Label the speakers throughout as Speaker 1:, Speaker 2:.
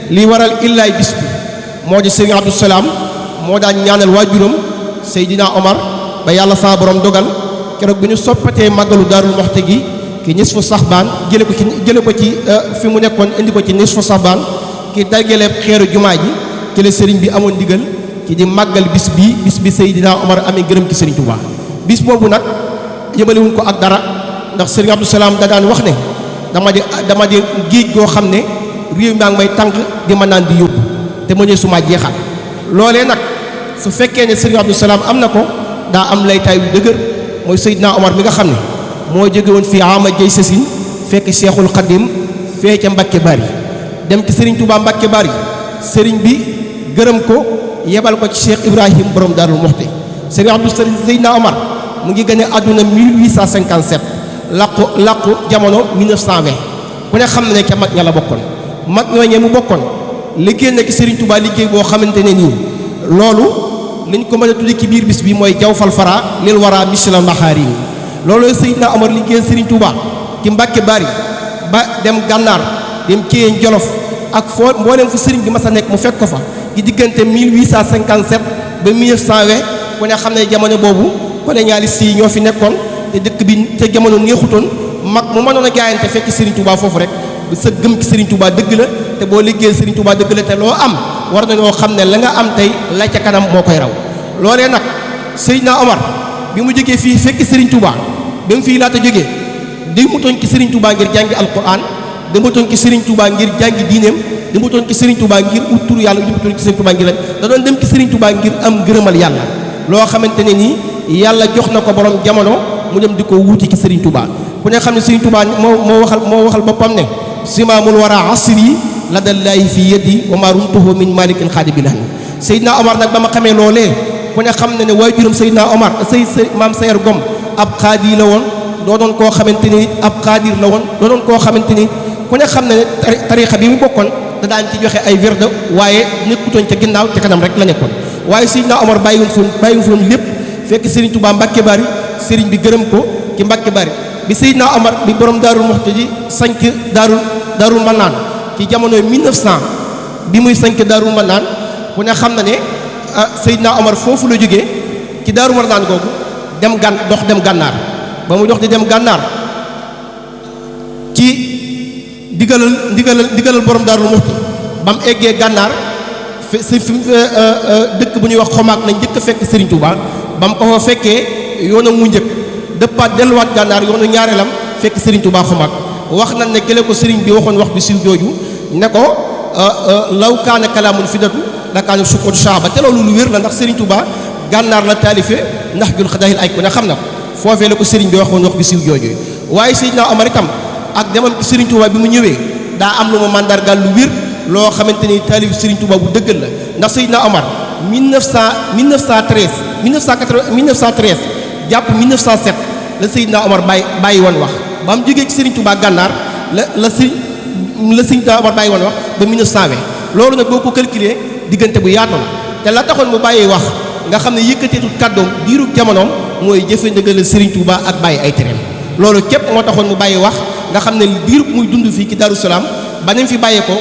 Speaker 1: li waral illaay bis bi moo di Serigne Abdou Salam moo daan ñaanal waajuram Seydina Omar ba yàlla saa borom dogal keroog bi ñu soppatee màggalu Daarul Muxti gi ki nisfu Saxbaan jële ko ci fi mu nekkoon indi ko ci nisfu Saxbaan ki dagale xeeru jumaa ji ci la sëriñ bi amoon ndigal ci di màggal bis bi Seydina Omar amee gërëm ci Serigne Touba bis boobu nag yëbalewuñ ko ak dara ndax Serigne Abdou Salam da daan wax ne dama di géej goo xam ne réew maa ngi may tànk di ma naan di yóbbu te ma ñëw suma jeexal loolee nag su fekkee ne Serigne Abdou Salam am na ko daa am laytaay yu dëgër mooy Seydina Omar mi nga xam ne moo jóge woon fii ama jëy sasin fekk Cheikhul Khadim fee ca Mbacke Bari dem ci Serigne Touba Mbacke Bari Serigne bi gërëm ko yebal ko ci Cheikh Ibrahim borom Darou Mouhty Serigne Abdou Seydina Omar mu ngi gën a àdduna 1857 làqu jamono 1920 ku ne xam ne ca mag ña la bokkoon mag ñooñee mu bokkoon liggéey na ci Serigne Touba liggéey boo xamante ne nii loolu liñ ko mën a tudde ci biir bis bi mooy jawfal fara lil wara misla maxaarini loolu Seydina Omar liggéey Serigne Touba ci Mbacke Bari ba dem gànnaar dem Ceyeen Jolof ak foo mbooleem fu Serigne bi mas a nekk mu fekk ko fa ci diggante 1857 ba 1920 ku ne xam ne jamono boobu colonialiste yi ñoo fi nekkoon te dëkk bi te jamono neexutoon mag mu mënoon a jaayante fekk Serigne Touba foofu rek sa gëm ci Serigne Touba dëgg la te boo liggéey Serigne Touba dëgg la te loo am war nañoo xam ne la nga am tey la ca kanam moo koy raw loolee nag Seydina Omar bi mu jógee fii fekk Serigne Touba ba mu fii laata jógee demutoon ci Serigne Touba ngir jàngi alquran demutoon ci Serigne Touba ngir jàngi diineem demutoon ci Serigne Touba ngir ut tur yàlla demutoon ci Serigne Touba ngir da doon dem ci Serigne Touba ngir am gërëmal yàlla loo xamante ne nii yàlla jox na ko borom jamono mu dem di ko wuuti ci Serigne Touba ku ne xam ne Serigne Touba moo waxal boppam ne simaamul wara asri la dallaahi fi yadi wa ma rumtuhu min malikin xaadibilahni Seydina Omar nag ba ma xamee loolee ku ne xam ne waajuram Seydina Omar maam Sayer Gom ab xaadi la woon doonoon koo xamante ni ab xaadir la woon doonoon koo xamante ni ku ne xam ne tariixa bi mu bokkoon da daan ci joxe ay wirde waaye nekkutoon ca ginnaaw te kanam rek la nekkoon waaye Seydina Omar bàyyiwul foon lépp fekk Serigne Touba Mbacke Bari Serigne bi gërëm ko ci Mbacke Bari bi Seydina Omar bi borom Daarul Muxti ji sanc Daarul Manaan ci jamono 1900 bi muy sanc Daarul Manaan ku ne xam na ne Seydina Omar foofu la jógee ci Daarul Manaan googu dem gànnaar ba mu dox di dem gànnaar ci ndigalal borom Daarul Muxti ba mu eggee gànnaar fi dëkk bu ñuy wax xomaak na njëkk a fekk Serigne Touba ba mu ko fa fekkee yoonam mu njëkk dëppaat delluwaat gànnaar yoonu ñaareelam fekk Serigne Touba xomaak wax nañ ne gële ko Serigne bi waxoon wax bi siw jooju ne ko law kaana kalaamun fidatu la kaana sukkatu saaba te loolu lu wér la ndax Serigne Touba gànnaar la taalife ndax jul xadaayil ay ku ne xam na ko foofee la ko Serigne bi waxoon wax bi siw jooju waaye Seydina Omar itam ak demam ci Serigne Touba bi mu ñëwee daa am lu ma mandargaal lu wér loo xamante ni taalib Serigne Touba bu dëggal la ndax Seydina Omar 1913 jàpp 1907 la Seydina Omar bàyyi woon wax ba mu jógee ci Serigne Touba gànnaar la Seydina Omar bàyyi woon wax ba 1920 loolu nag boo ko calculé diggante bu yaatu la te la taxoon mu bàyyi wax nga xam ne yëkkateetul kàddoom diirub jamonoom mooy jëfe ndigal Serigne Touba ak bàyyi ay tereem loolu képp moo taxoon mu bàyyi wax nga xam ne diirub muy dund fii ci Darou Salaam ba nañ fi bàyyee ko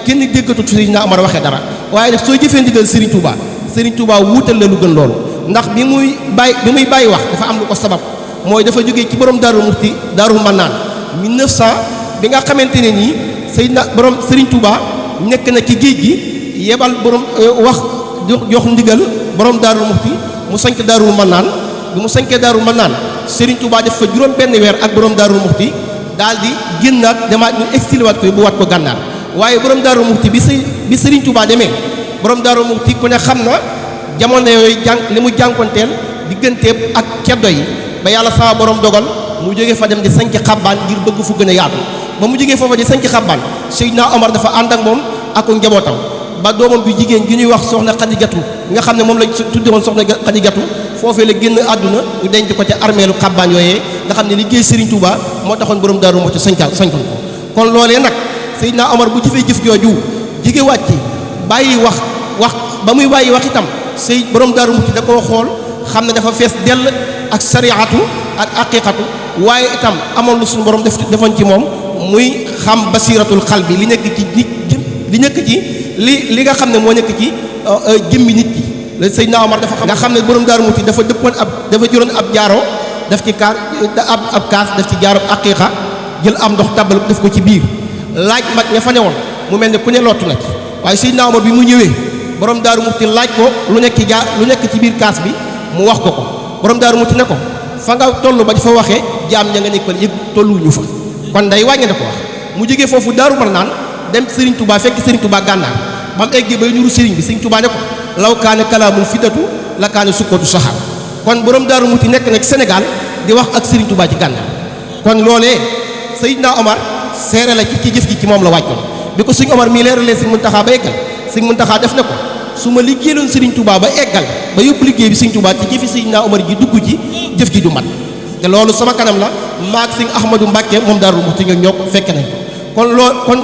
Speaker 1: kenn déggatut Seydina Omar waxee dara waaye nag soo jëfee ndigal Serigne Touba wuutal la lu gën loolu ndax bi muy bàyyi wax dafa am lu ko sabab mooy dafa jógee ci borom Darou Mouhty Darou Manaan 1900 bi nga xamante ne nii Serigne Touba nekk na ci géej gi yebal borom wax jox ndigal borom Darou Mouhty mu sanc Darou Manaan bi mu sañkee Darou Manaan Serigne Touba def fa juróom benn weer ak borom Darou Mouhty daal di génnaat demaat ñu exilé waat ko bu waat ko gànnaar waaye borom Darou Mouhty bi Serigne Touba demee borom Darou Mouhty ku ne xam na jamono yooyu li mu jànkonteel digganteem ak ceddo yi ba yàlla sama borom dogal mu jógee fa dem di sanc xabbaan ngir bëgg fu gën a yaatu ba mu jógee foofa di sanc xabbaan Seydina Omar dafa ànd ak moom ak njabootam ba doomam bi jigéen gi ñuy wax soxna Xadijatu nga xam ne moom lañ tudde woon soxna Xadijatu foofee la génn àdduna ñu denc ko ca armeelu xabbaan yooyee nga xam ne liggéey Serigne Touba moo taxoon borom Darou Mouhty sañkoon ko kon loolee nag Seydina Omar bu jëfee jëf jooju jige wàcc bàyyi wax ba muy bàyyi wax itam borom Darou Mouhty da koo xool xam ne dafa fees dell ak sariatu ak aqiqatu waaye itam amoon lu suñu borom defoon ci moom muy xam basiratul xal bi li nekk ci nit li nekk ci li nga xam ne moo nekk ci jëmmi nit ki la Seydina Omar dafa xam nga xam ne borom Daaru Muxti dafa dëppoon dafa juróon ab jaaro daf ci kaas ab kaas daf ci jaaro aqiiqa jël am ndox tabal def ko ci biir laaj mag ña fa newoon mu mel ne ku ne lottu na ci waaye Seydina Omar bi mu ñëwee borom Daaru Muxti laaj ko lu nekk ci biir kaas bi mu wax ko borom Daaru Muxti ne ko fa nga toll ba dafa waxee jaam ña nga nekkoon yëpp tolluwuñu fa kon day wàññi na ko wax mu jógee foofu Daaru Marnaan dem Serigne Touba fekk Serigne Touba gànnaar ba mu eggee bay nuru Serigne bi Serigne Touba ne ko law kaane kalaamul fitatu la kaane sukkatu saxaar kon borom Daaru Muxti nekk nag Sénégal di wax ak Serigne Touba ci gànnaar kon loolee Seydina Omar seere la ci jëf ji ci moom la wàccoon bi ko Serigne Omar mii leeralee Serigne Mountakha ba eggal Serigne Mountakha def na ko su ma liggéeyaloon Serigne Touba ba eggal ba yóbbu liggéey bi Serigne Touba ci jëfi Seydina Omar ji dugg ci jëf ji du mat te loolu sama kanam la maag Serigne Ahmadou Mbacké moom Daaru Muxti ñoo ko fekk nañ ko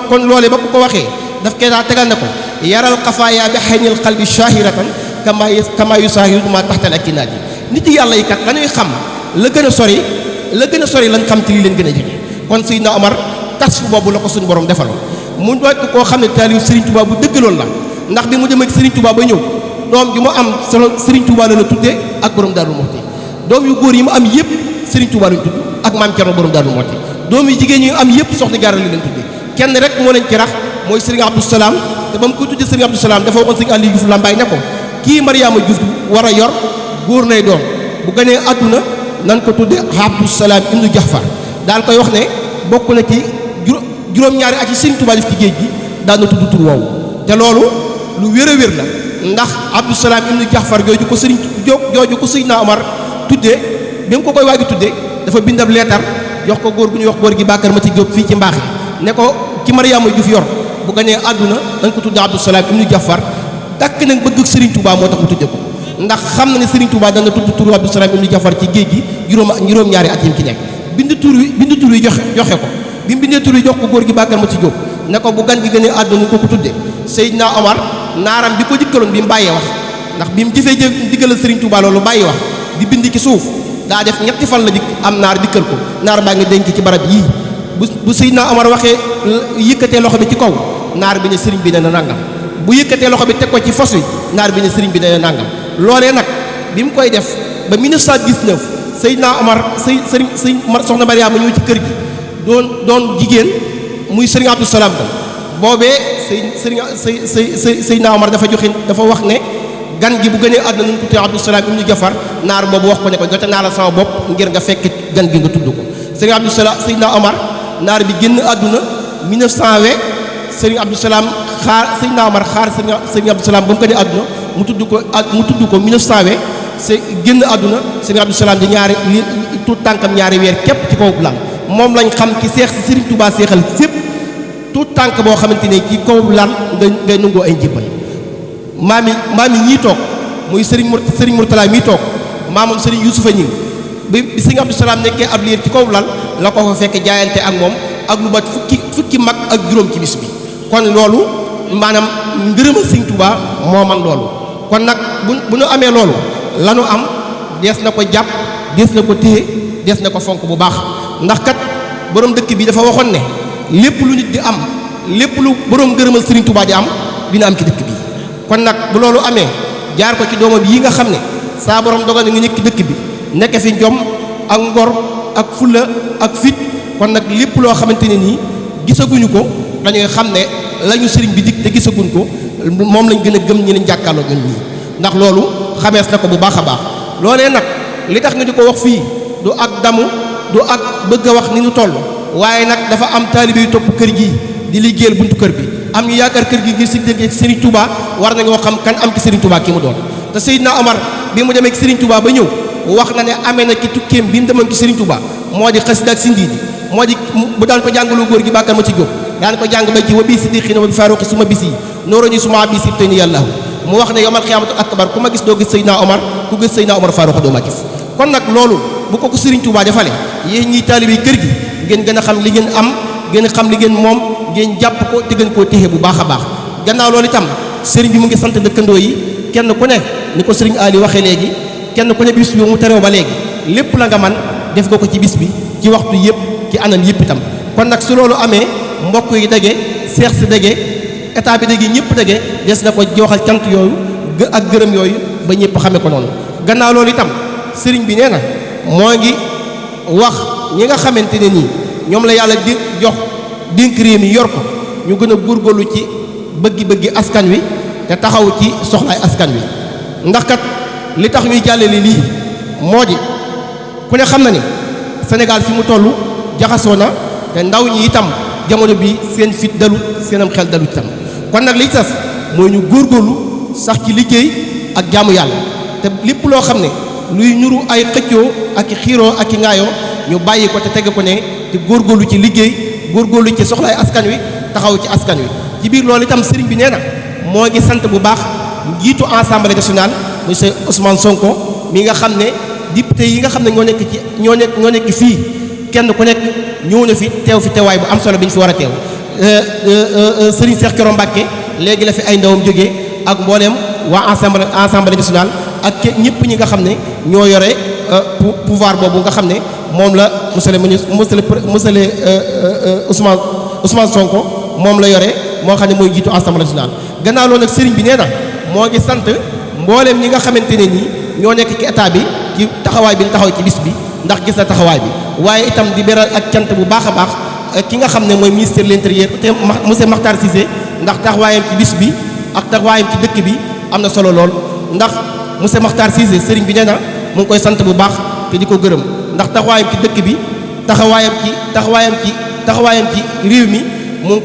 Speaker 1: kon loolee ba ko waxee daf koy daa tegal na ko yaral xafaaya bi xaynil qalbi shahiratan kama yusahiru ma taxtal ak kinaat yi nit yàlla yi kat la ñuy xam la gën a sori lañ xam ci lii leen gën a jege kon Seydina Omar tas fu boobu la ko suñu borom defaloon mu doon koo xam ne taalibu Serigne Touba bu dëggaloon la ndax bi mu demee Serigne Touba ba ñëw doom ji mu am solo Serigne Touba la tuddee ak borom Daaru Muxti doom yu góor yi mu am yëpp Serigne Touba lañ tudd ak maam Cerno borom Daaru Muxti doom yu jigéen ñi am yëpp soxna Jaara la leen tuddee kenn rek moo leen ci rax mooy Serigne Abdou Salaam te ba mu ko tuddee Serigne Abdou Salaam dafa waxoon Serigne Aliou Diouf Lambaye ne ko kii Mariama Diouf war a yor góor lay doon bu gënee àdduna nan ko tuddee Abdou Salaam ibnu Jaxfar daal koy wax ne bokk na ci juróom-ñaari at yi Serigne Touba def ci géej gi daan na tudd tur woowu te loolu lu wér a wér la ndax Abdou Salaam ibnu Jaxfar jooju ko Seydina Omar tuddee bi mu ko koy waagi tuddee dafa bindab leetar jox ko góor gu ñuy wax góor gi Bakar Mati Diop fii ci mbaax ne ko ki Mariama Diouf yor bu gañee àdduna dañ ko tuddee Abdou Salaam ibnu Jaxfar dakk nag bëgg Serigne Touba moo tax mu tuddee ko ndax xam na ne Serigne Touba dana tudd turu Abdou Salaam ibnu Jaxfar ci géej gi juróom-ñaari at yim ci nekk bind tur yi joxe ko bi mu bindee tur yi jox ko góor gi Bakar Mati Diop ne ko bu gan gi gënee àdduna ko tuddee Seydina Omar naaram bi ko jëkkaloon bi mu bàyyee wax ndax bi mu jëfee diggalal Serigne Touba loolu bàyyi wax di bind ci suuf daa def ñetti fan la dikk am naar dikkal ko naar baa ngi denc ci barab yii bu Seydina Omar waxee yëkkatee loxo bi ci kaw naar bi ne sëriñ bi ne na nangam bu yëkkatee loxo bi teg ko ci fos wi naar bi ne sëriñ bi ne na nangam loolee nag bi mu koy def ba 1919 Seydina Omar sëriñ soxna Mariama ñëw ci kër gi doon jigéen muy sëriñ Abdou Salaam ko boobee Seydina Omar dafa wax ne gan gi bu gënee àdduna nañ ko tuddee Abdou Salaam ibnu Jaxfar naar boobu wax ko ne ko jote naa la sama bopp ngir nga fekk gan gi nga tudd ko sëriñ Abdou Salaam Seydina Omar naar bi génn àdduna 1920 sëriñ Abdou Salaam Seydina Omar sëriñ Abdou Salaam ba mu gënee àdduna mu tudd ko 1920 génn àdduna sëriñ Abdou Salaam di ñaari tuut tànkam ñaari weer képp ci kaw lal moom lañ xam ci seex si Serigne Touba seexal fépp tuut tànk boo xamante ne ci kaw lal ngay nungoo ay njëbbal maam yi ñii toog muy Serigne Mourtala mii toog maamam Serigne Youssoufa ñi bi Serigne Abdou Salaam nekkee ab liir ci kaw lal la ko fa fekk jaayante ak moom ak lu mat fukki mag ak juróom ci bis bi kon loolu maanaam ngërëmal Serigne Touba moo man loolu kon nag bu ñu amee loolu lanu am dees na ko jàpp dees na ko téye dees na ko fonk bu baax ndax kat borom dëkk bi dafa waxoon ne lépp lu nit di am lépp lu borom ngërëmal Serigne Touba di am dina am ci dëkk bi kon nag bu loolu amee jaar ko ci doomam yi nga xam ne saa borom dogal na nga nekk dëkk bi nekk fi jom ak ngor ak fulla ak fit kon nag lépp loo xamante ne nii gisaguñu ko dañuy xam ne lañu sëriñ bi dig te gisaguñ ko moom lañ gën a gëm ñi leen jàkkaarloo ñun ñii ndax loolu xamees na ko bu baax a baax loolee nag li tax nga di ko wax fii du ak damu du ak bëgg a wax ni ñu toll waaye nag dafa am taalibe yu topp kër gii di liggéeyal buntu kër bi am ñu yaakaar kër gi ngir si dégg Serigne Touba war nañoo xam kan am ci Serigne Touba ki mu doon te Seydina Omar bi mu demee ci Serigne Touba ba ñëw wax na ne amee na ki tukkeem bi mu demoon ci Serigne Touba moo di xasida ak sindi di moo di bu daan ko jàngaloo góor gi Bakar ma ci jóg daan ko jàng ba ci wa bii si diqi na wa bi faaruqi suma bis yi nooro ñi suma bi sib te ni yàlla mu wax ne yomal xiyaamatu akbar ku ma gis doo gis Seydina Omar ku gis Seydina Omar faaruq doo ma gis kon nag loolu bu ko Serigne Touba defale yéen ñiy taalibe kër gi ngeen gën a xam li ngeen am gën a xam li ngeen moom ngeen jàpp ko te gën koo téye bu baax a baax gannaaw loolu itam sëriñ bi mu ngi sant dëkkandoo yi kenn ku ne ni ko sëriñ Ali waxee léegi kenn ku ne bis bi mu terew ba léegi lépp la nga man def nga ko ci bis bi ci waxtu yëpp ci anam yëpp itam kon nag su loolu amee mbokk yi dage seex si dage état bi léegi ñëpp dege des na ko joxal cant yooyu ak gërëm yooyu ba ñëpp xamee ko noonu. gannaaw loolu itam sëriñ bi nee na moo ngi wax ñi nga xamante ne nii ñoom la yàlla di jox dénk réew mi yor ko ñu gën a góorgóorlu ci bëggi-bëggi askan wi te taxaw ci soxlaay askan wi ndax kat li tax ñuy jàllale lii moo di ku ne xam na ni Sénégal fi mu toll jaxasoo na te ndaw ñi itam jamono bi seen fit dalut seenam xel dalut itam kon nag li tas mooy ñu góorgóorlu sax ci liggéey ak jaamu yàlla te lépp loo xam ne luy ñuru ay xëccoo ak i xiiroo ak i ŋaayoo ñu bàyyi ko te tege ko ne te góorgóorlu ci liggéey góorgóorlu ci soxlaay askan wi taxaw ci askan wi ci biir loolu itam sëriñ bi nee na moo ngi sant bu baax njiitu Assemblée nationale monsieur Ousmane Sonko mi nga xam ne député yi nga xam ne ñoo nekk fii kenn ku nekk ñëw na fi teew fi teewaay bu am solo bi ñu fi war a teew sëriñ Cheikh Thioro Mbacké léegi la fi ay ndawam jógee ak mbooleem waa Assemblée nationale ak ñëpp ñi nga xam ne ñoo yore pouvoir boobu nga xam ne moom la monsieur Ousmane Sonko moom la yore moo xam ne mooy jiitu Assemblée nationale. gannaaw loolu nag sëriñ bi nee na moo ngi sant mbooleem ñi nga xamante ne nii ñoo nekk ci état bi ci taxawaay bi ñu taxaw ci bis bi ndax gis na taxawaay bi waaye itam di beral ak cant bu baax a baax ki nga xam ne mooy ministère de l'intérieur te monsieur Makhtar Cissé ndax taxawaayam ci bis bi ak taxawaayam ci dëkk bi am na solo lool ndax monsieur Makhtar Cissé sëriñ bi nee na mu ngi koy sant bu baax te di ko gërëm ndax taxawaayam ci dëkk bi taxawaayam ci réew mi mu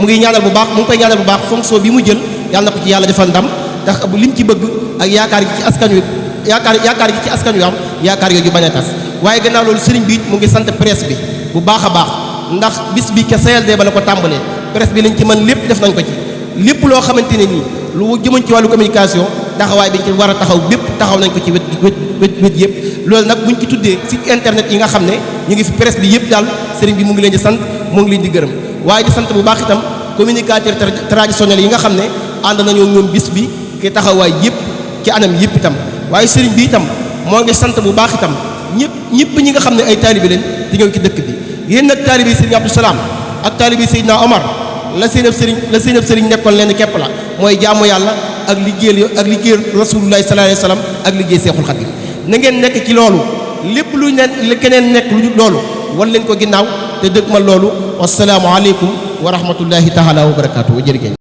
Speaker 1: ngi ñaanal bu baax mu ngi koy ñaanal bu baax fonction bi mu jël yàlla na ko ci yàlla defal ndam tax lim ci bëgg ak yaakaar gi ci askan wi yaakaar gi ci askan wi am yaakaar yooyu bañ a tas waaye gannaaw loolu sëriñ bi mu ngi sant presse bi bu baax a baax ndax bis bi ca CLD ba la ko tàmbalee presse bi lañ ci mën lépp def nañ ko ci lépp loo xamante ne nii lu jëmañ ci wàllu communication taxawaay bi ñu ci war a taxaw bépp taxaw nañ ko ci wet yëpp loolu nag buñ ci tuddee site internet yi nga xam ne ñu ngi fi presse bi yëpp daal sëriñ bi mu ngi leen di sant mu ngi leen di gërëm waaye di sant bu baax itam communicateur traditionnel yi nga xam ne ànd nañoo ñoom bis bi ki taxawaay yëpp ci anam yëpp itam waaye sëriñ bi itam moo ngi sant bu baax itam ñëpp ñi nga xam ne ay taalibi leen di ñëw ci dëkk bi yéen nag taalibi sëriñ Abdou Salaam ak taalibi Seydina Omar la seenab sëriñ nekkoon leen képp la mooy jaamu yàlla ak liggéeyal rasulullahi sallallahu alayhi wa sallam ak liggéey seexul xadim na ngeen nekk ci loolu lépp lu keneen nekk lu loolu wan leen ko ginnaaw te dëgg ma loolu wasalaamu aleykum wa rahmatullahi taala wa barakaatu jërëjëf